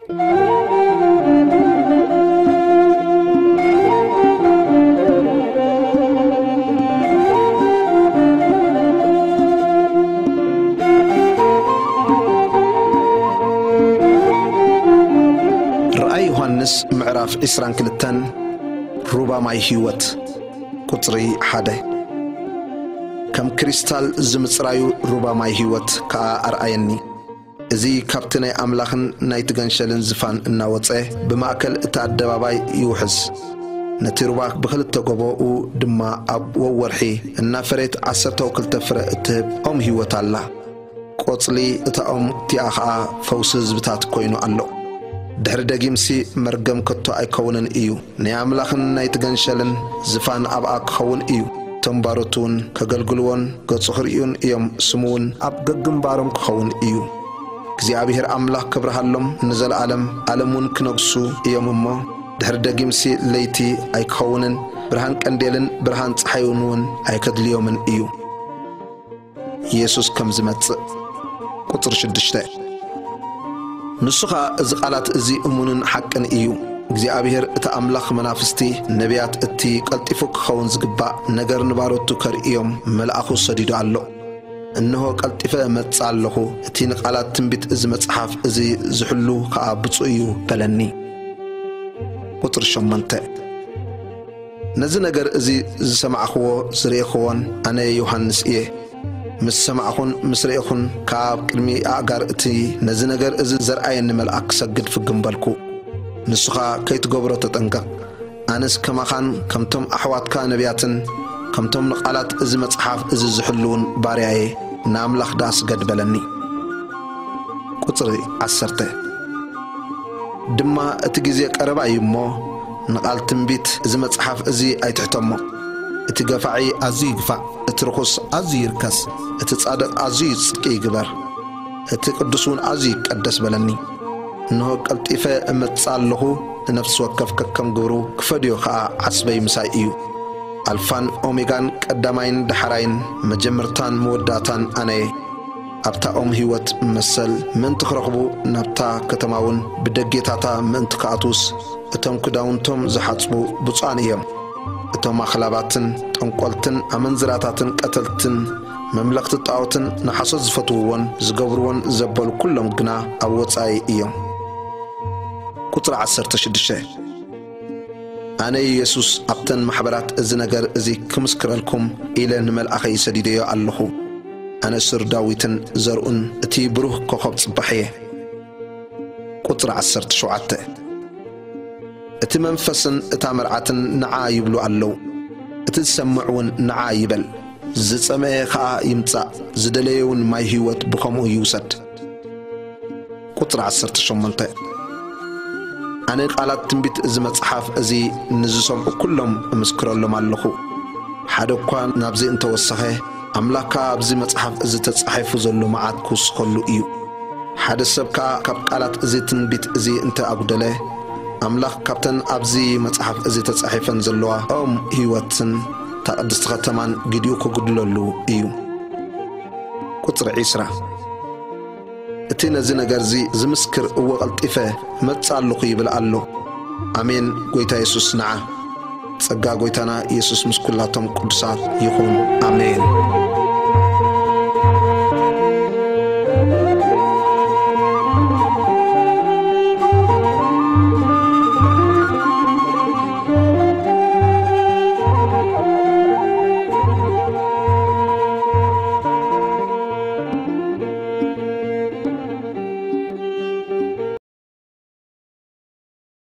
ራእይ ዮሃንስ ምዕራፍ ዕስራን ክልተን። ሩባ ማይ ህይወት። ቁጽሪ ሓደ። ከም ክሪስታል ዝምጽራዩ ሩባ ማይ ህይወት ከኣ ኣርኣየኒ። እዚ ካብቲ ናይ ኣምላኽን ናይቲ ገንሸልን ዝፋን እናወጸ ብማእከል እቲ ኣደባባይ ይውሕዝ። ነቲ ሩባ ብኽልተ ጎቦኡ ድማ ኣብ ወወርሒ እናፈረየት ዓሰርተው ክልተ ፍረ እትህብ ኦም ህይወት ኣላ። ቆጽሊ እታ ኦም እቲኣ ኸኣ ፈውሲ ህዝብታት ኮይኑ ኣሎ። ድሕሪ ደጊምሲ መርገም ከቶ ኣይከውንን እዩ። ናይ ኣምላኽን ናይቲ ገንሸልን ዝፋን ኣብኣ ክኸውን እዩ። እቶም ባሮት እውን ከገልግልዎን ገጹ ክርእዩን እዮም። ስሙ እውን ኣብ ገግንባሮም ክኸውን እዩ። እግዚኣብሔር ኣምላኽ ክብርሃሎም ንዘለኣለም፣ ኣለም እውን ክነግሱ እዮም እሞ፣ ድሕሪ ደጊምሲ ለይቲ ኣይክኸውንን፣ ብርሃን ቀንዴልን ብርሃን ጸሓይን እውን ኣይከድልዮምን እዩ። ኢየሱስ ከም ዝመጽእ። ቁጽሪ ሽዱሽተ። ንሱ ኸኣ እዚ ቃላት እዚ እሙንን ሓቅን እዩ። እግዚኣብሔር እቲ ኣምላኽ መናፍስቲ ነቢያት እቲ ቀልጢፉ ክኸውን ዝግባእ ነገር ንባሮቱ ከርእዮም መልኣኹ ሰዲዱ ኣሎ። እንሆ ቀልጢፈ እመጽእ ኣለኹ። እቲ ንቃላት ትንቢት እዚ መጽሓፍ እዚ ዝሕሉ ኸኣ ብፁዕ እዩ በለኒ። ቁጽሪ ሸሞንተ። ነዚ ነገር እዚ ዝሰማዕኽዎ ዝርእኽዎን ኣነ ዮሃንስ እየ። ምስ ሰማዕኹን ምስ ርእኹን ከኣ ኣብ ቅድሚ ኣእጋር እቲ ነዚ ነገር እዚ ዘርኣየኒ መልኣክ ክሰግድ ፍግም በልኩ። ንሱ ኸኣ ከይትገብሮ ተጠንቀቕ። ኣነስ ከማኻን ከምቶም ኣሕዋትካ ነቢያትን ከምቶም ንቓላት እዚ መጽሓፍ እዚ ዝሕልዉን ባርያ እየ። ንኣምላኽ ደኣ ስገድ በለኒ። ቁጽሪ ዓሰርተ። ድማ እቲ ግዜ ቀረባ እዩ እሞ፣ ንቓል ትንቢት እዚ መጽሓፍ እዚ ኣይትሕተሞ። እቲ ገፋዒ ኣዝዩ ይግፋዕ፣ እቲ ርኹስ ኣዝዩ ይርከስ፣ እቲ ጻድቕ ኣዝዩ ጽድቂ ይግበር፣ እቲ ቅዱስ እውን ኣዝዩ ይቀደስ በለኒ። እንሆ ቀልጢፈ እመጽእ ኣለኹ፣ ንነፍሲ ወከፍ ከከም ግብሩ ክፈድዮ ኸኣ ዓስበይ ምሳይ እዩ። ኣልፋን ኦሜጋን ቀዳማይን ዳሕራይን መጀመርታን መወዳእታን ኣነ እየ። ኣብታ ኦም ህይወት መሰል ምእንቲ ክረኽቡ ናብታ ከተማ እውን ብደጌታታ ምእንቲ ክኣትዉስ እቶም ክዳውንቶም ዝሓጽቡ ብፁዓን እዮም። እቶም ኣኽላባትን ጠንቆልትን ኣመንዝራታትን ቀተልትን መምለኽቲ ጣዖትን ንሓሶት ዝፈትውዎን ዝገብርዎን ዘበሉ ኩሎም ግና ኣብ ወጻኢ እዮም። ቁጽሪ ዓሰርተ ሽዱሽተ። ኣነ የሱስ ኣብተን ማሕበራት እዚ ነገር እዚ ክምስክረልኩም ኢለ ንመልኣኸይ ሰዲደዮ ኣለኹ። ኣነ ሱር ዳዊትን ዘርኡን እቲ ብሩህ ኮኸብ ጽባሕ እየ። ቁጽሪ ዓሰርተ ሸውዓተ። እቲ መንፈስን እታ መርዓትን ንዓ ይብሉ ኣለዉ። እቲ ዝሰምዕ እውን ንዓ ይበል። ዝጸመየ ኸኣ ይምጻእ፣ ዝደለየ እውን ማይ ህይወት ብኸምኡ ይውሰድ። ቁጽሪ ዓሰርተ ሸሞንተ። ኣነ ቃላት ትንቢት እዚ መጽሓፍ እዚ ንዝሰምዑ ኩሎም እምስክረሎም ኣለኹ። ሓደ እኳ ናብዚ እንተወሰኸ፣ ኣምላኽ ከኣ ኣብዚ መጽሓፍ እዚ ተጻሒፉ ዘሎ መዓት ክውስኸሉ እዩ። ሓደ ሰብ ከኣ ካብ ቃላት እዚ ትንቢት እዚ እንተ ኣጉደለ፣ ኣምላኽ ካብተን ኣብዚ መጽሓፍ እዚ ተጻሒፈን ዘለዋ ኦም ህይወትን እታ ቅድስቲ ኸተማን ግዲኡ ክጉድለሉ እዩ። ቁጽሪ ዒስራ። እቲ ነዚ ነገርዚ ዝምስክር እወ ቀልጢፈ እመጽእ ኣለኹ ይብል ኣሎ። ኣሜን። ጐይታ የሱስ ንዓ። ጸጋ ጐይታና የሱስ ምስ ኵላቶም ቅዱሳት ይኹን። ኣሜን።